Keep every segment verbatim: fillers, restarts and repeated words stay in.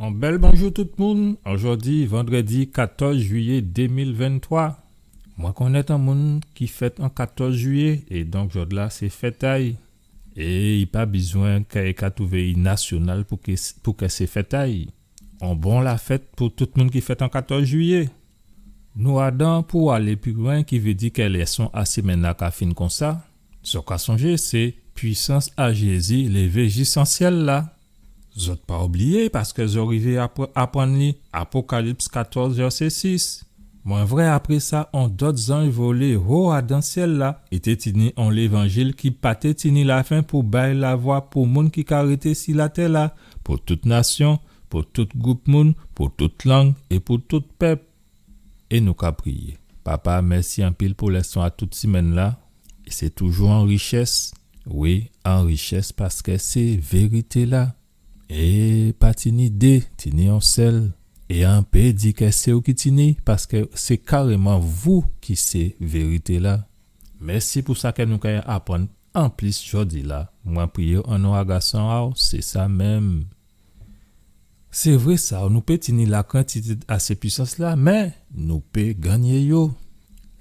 On bèl bonjou tout moun. Ojòdi, vandrèdi katòz jwiyé dé mil venntwa. Mwen konnèt on moun ki fèt an katòz jwiyé, é donk jòdla sé fèt a'y. É i pa bizwen kè i ka twouvé i nasyonal pou kè, pou kè sé fèt a'y. On bon lafèt pou tout moun ki fèt an katòz jwiyé. Nou adan pou alé pli lwen, ki vé di kè lèson a simenn-la ka fin konsa. Sa ou ka sonjé, sé pwisans a Jézi lévé jis an syèl-la. Zòt pa oubliyé, paskè zòt rivé apr-, aprann li, Apokalips katòz, vèsé sis. Mwen vwè apré sa, on dòt zanj volé ho adan syèl-la, é té tini on lévanjil ki pa té tini lafen pou bay lavwa pou moun ki ka rété si latè-la, pou tout nasyon, pou tout gwoup moun, pou tout lang é pou tout pèp. É nou ka priyé. Papa, mèsi anpil pou lèson a tout simenn-la. É sé toujou on richès. Wi, on richès paskè sé vérité-la. É pa tini dé, tini on sèl. É an pé di kè sé ou ki tini, paskè sé karéman vou ki sé vérité-la. Mèsi pou sa kè nou ka aprann anplis jòdi-la. Mwen priyé an non a gason a'w, sé sa menm. Sé vré sa, nou pé tini lakrentitid a sé pwisans-la, mé nou pé gannyé yo.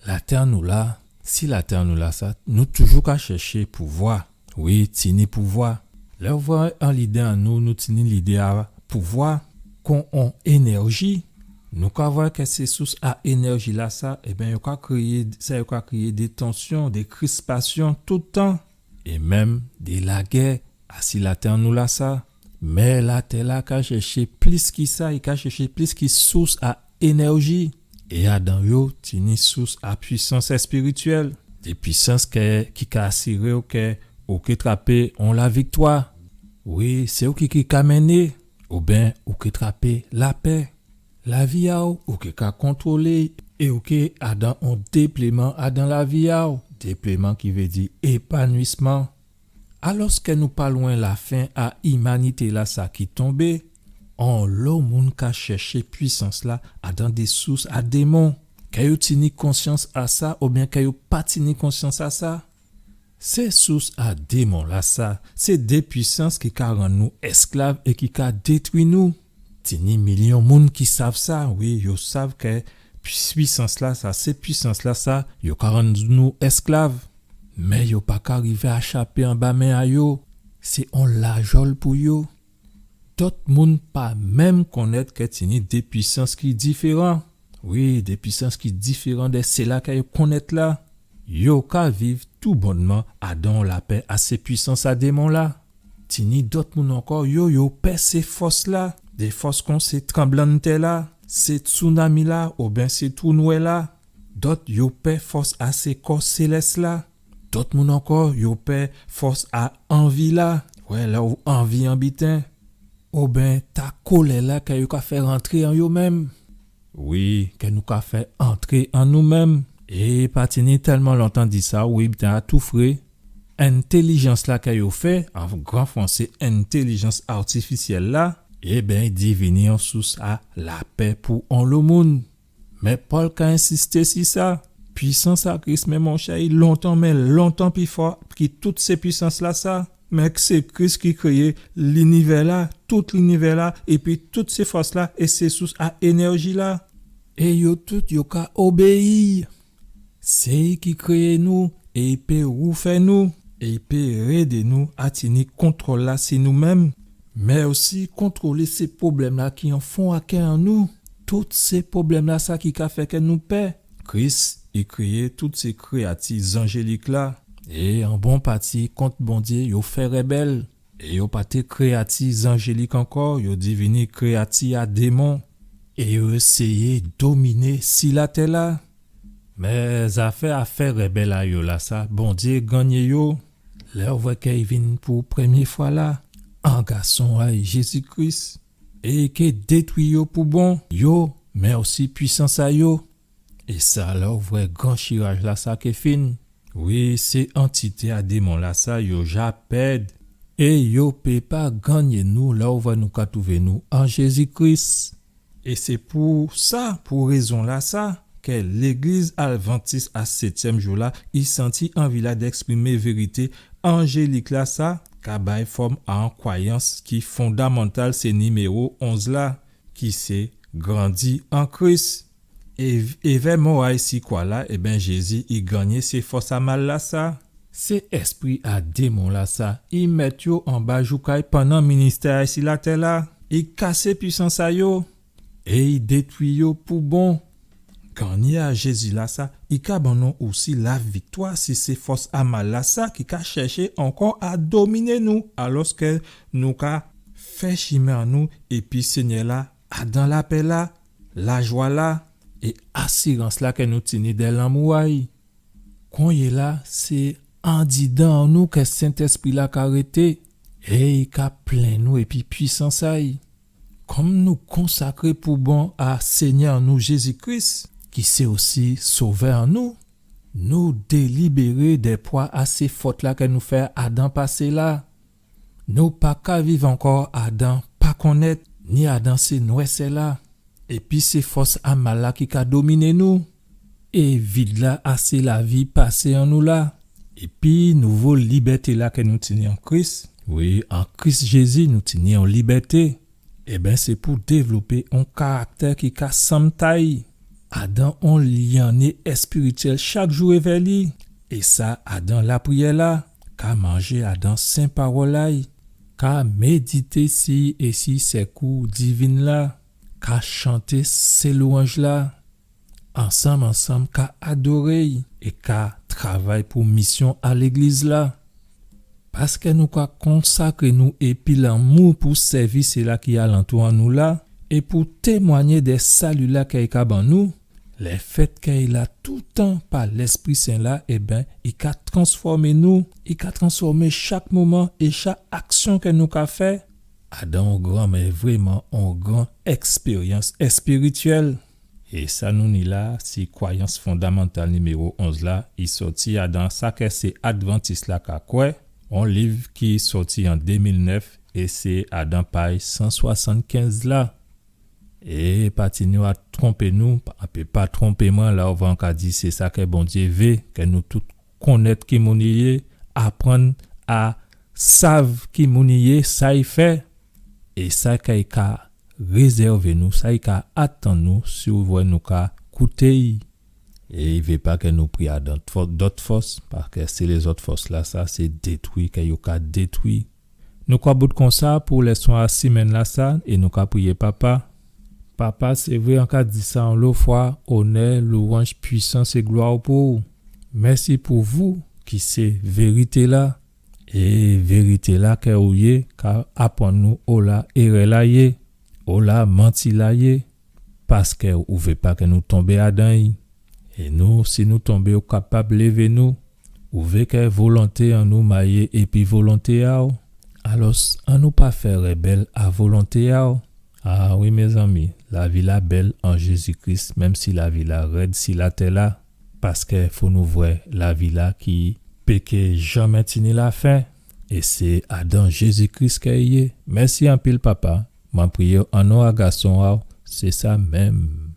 Latè an nou la, si latè an nou la sa, nou toujou ka chèché pouvwa. Wi, tini pouvwa. Lè ou vwè an lidé an nou, nou tini lidé a pouvwa kon on énèji, nou ka vwè kè sé sous a énèji-la sa, ében, yo ka kréyé, sa yo ka kréyé dé tansyon, dé krispasyon tout tan, é menm dé lagè asi latè an nou la sa. Mé latè-la ka chèché plis ki sa, i ka chèché plis ki sous a énèji. É adan yo, tini sous a pwisans èspirityèl. Dé pwisans kè, ki ka asiré'w kè ou ké trapé on laviktwa. Wi, sé ou ki, ki ka mennen, oben ou ké trapé lapè. Lavi a'w, ou ké ka kontwolé, é ou ké adan on déplèman adan lavi a'w. Déplèman ki vé di épanwisman. Alòskè nou pa lwen lafen a imanité-la sa ki tonbé, onlo moun ka chèché pwisans-la adan dé sous a démon. Kè yo tini konsyans a sa, oben kè yo pa tini konsyans a sa. Sé sous a démon-la sa, sé dé pwisans ki ka rann nou èsklav é ki ka détwi nou. Tini milyon moun ki sav sa, wi, yo sav kè pwisans-la sa, sé pwisans-la sa, yo ka rann nou èsklav. Mé yo pa ka rivé a chapé anba men a yo. Sé on lajòl pou yo. Dòt moun pa menm konnèt kè tini dé pwisans ki diféran. Wi, dé pwisans ki diféran dè sila kè yo konnèt la. Yo ka viv toubònman adan lapè a sé pwisans a démon-la. Tini dòt moun ankò, yo, yo pè sé fòs-la. Dé fòs kon sé tranblanntè-la, sé tsunami-la, oben sé twou nwè-la. Dòt yo pè fòs a sé kò sélès-la. Dòt moun ankò, yo pè fòs a anvi-la. Wè, lè ou anvi on biten, oben ta kolè-la kè yo ka fè rantré an yo menm. Wi, kè nou ka fè antré an nou menm. É pa tini tèlman lontan di sa, wi, biten-la tou fré. Entèlijans-la kè yo fè, an gran fransé, entèlijans atifisyèl-la, ében, i divini on sous a lapè pou onlo moun. Mé Pòl ka ensisté si sa. Pwisans a Kris, mé monchè, i lontan, mé lontan pi fò ki tout sé pwisans-la sa. Mé sé Kris ki kréyé linivè-la, tout linivè-la, épi tout sé fòs-la, é sé sous a énèji-la. É yo tout, yo ka obéyi. Sé i ki kréyé nou, é i pé woufè nou, é i pé rédé nou a tini kontwòl-la si nou menm, mé osi kontwolé sé pwoblèm-la ki an fon a kè an nou. Tout sé pwoblèm-la sa ki ka fè kè nou pè. Kris, i kréyé tout sé kréyati zanjélik-la, é an bon pati kont Bondyé, yo fè rèbèl. É yo pa té kréyati zanjélik ankò, yo divini kréyati a démon. É yo éséyé dominé si latè-la. Mé zafè a fè rèbèl a yo la sa, Bondyé gannyé yo. Lè ou vwè kè i vin pou prèmyé fwa-la, an gason a'y Jézi Kris, é ké détwi yo pou bon, yo, mé osi pwisans a yo. É sa lè ou vwè gran chiraj-la sa ké fin. Wi, sé antité a démon-la sa, yo ja pèd. É yo pé pa gannyé nou lè ou vwè nou ka twouvé nou an Jézi Kris. É sé pou sa, pou rézon-la sa, kè Légliz Advantis a sétyèm jou-la, i santi anvi-la d'èksprimé vérité anjélik-la sa, ka bay fòm a on kwayans ki fondamantal, sé niméwo onz la, ki sé grandi an Kris. É, évè mò a-y si kwa la, ében, Jézi i gannyé sé fòs a mal lasa. Sé èspri a démon lasa, i mèt yo anba jouk a-y pandan ministè a-y si latè la. I kasé pwisans a yo. É i détwi yo pou bon. Gannyé a Jézi lasa, i ka ban nou osi laviktwa si sé fòs a mal lasa ki ka chèché ankò a dominé nou, alòskè nou ka fè chimen an nou épi Sényè la, adan lapè la, lajwa la, é asirans la kè nou tini dè lanmou a-y. Konyéla, sé andidan an nou kè Sentèspri la ka rété, é i ka plen nou épi pwisans a-y. Kòm nou konsakré pou bon a Sényè an nou Jézi Kris, ki sé osi Sovè an nou, nou délibéré dè pwa a sé fòt la kè nou fè adan pasé la. Nou pa ka viv ankò adan pa konnèt, ni adan sé nwèsè la. Épi sé fòs a mal la ki ka dominé nou. É vid la a sé lavi pasé an nou la. Épi nouvo libèté la kè nou tini an Kris. Wi, an Kris Jézi, nou tini on libèté. Ében, sé pou dévlopé on karaktè ki ka sanm ta-y, adan on lyanné èspirityèl chak jou évè li. É sa, adan lapriyè la, ka manjé adan sen pawòl la-y, ka médité si é si sèkou divin la, ka chanté sé lwanj la, ansanm, ansanm, ka adoré-y é ka travay pou misyon a légliz la. Paskè nou ka konsakré nou épi lanmou pou sèvi sila ki alantou an nou la, é pou témwanyé dè sali la kè i ka ban nou, lèfèt kè i la toutan pa Lèspri Sen la, ében, i ka transfòmé nou, i ka transfòmé chak moman é chak aksyon kè nou ka fè. Adan on gran, mé vréman on gran èkspéryans èspirityèl. É sa nou ni la, si kwayans fondamantal niméwo onz la, i sòti adan Sa kè sé Advantis la ka kwè, on liv ki sòti an dé mil nèf, é sé adan paj san swasannkenz la. É pa tini a twonpé nou, an pé pa twonpé mwen, la ou vwè an ka di sé sa kè Bondyé vé, kè nou tout konnèt ki moun i yé, aprann a sav ki moun i yé, sa i fè, é sa kè i ka rézèvé nou, sa i ka atann nou, si ou vwè nou ka kouté-y. É i vé pa kè nou pri a dòt fò-, dòt fòs, paskè sé lézòt fòs la, sa sé détwi kè yo ka détwi. Nou ka bout konsa pou lèson a simenn la sa, é nou ka priyé Papa. Papa, sé vré, an ka di sa onlo fwa, onè, lwanj, pwisans é glwa pou ou. Mèsi pou vou ki sé vérité la, é vérité la kè ou yé ka aprann nou ola érè la yé, ola manti la yé, paskè ou vé pa kè nou tonbé adan-y. É nou, si nou tonbé, ou kapab lévé nou. Ou vé kè volonté an nou mayé épi volonté a-w. Alòs, annou pa fè rèbèl a volonté a-w. A wi, mézanmi, lavi la bèl an Jézi Kris, menm si lavi la rèd si latè la, paskè fò nou vwè lavi la ki péké janmé tini lafen, é sé adan Jézi Kris kè i yé. Mèsi anpil, Papa. Mwen priyé-w an non a Gason a-w, sé sa menm.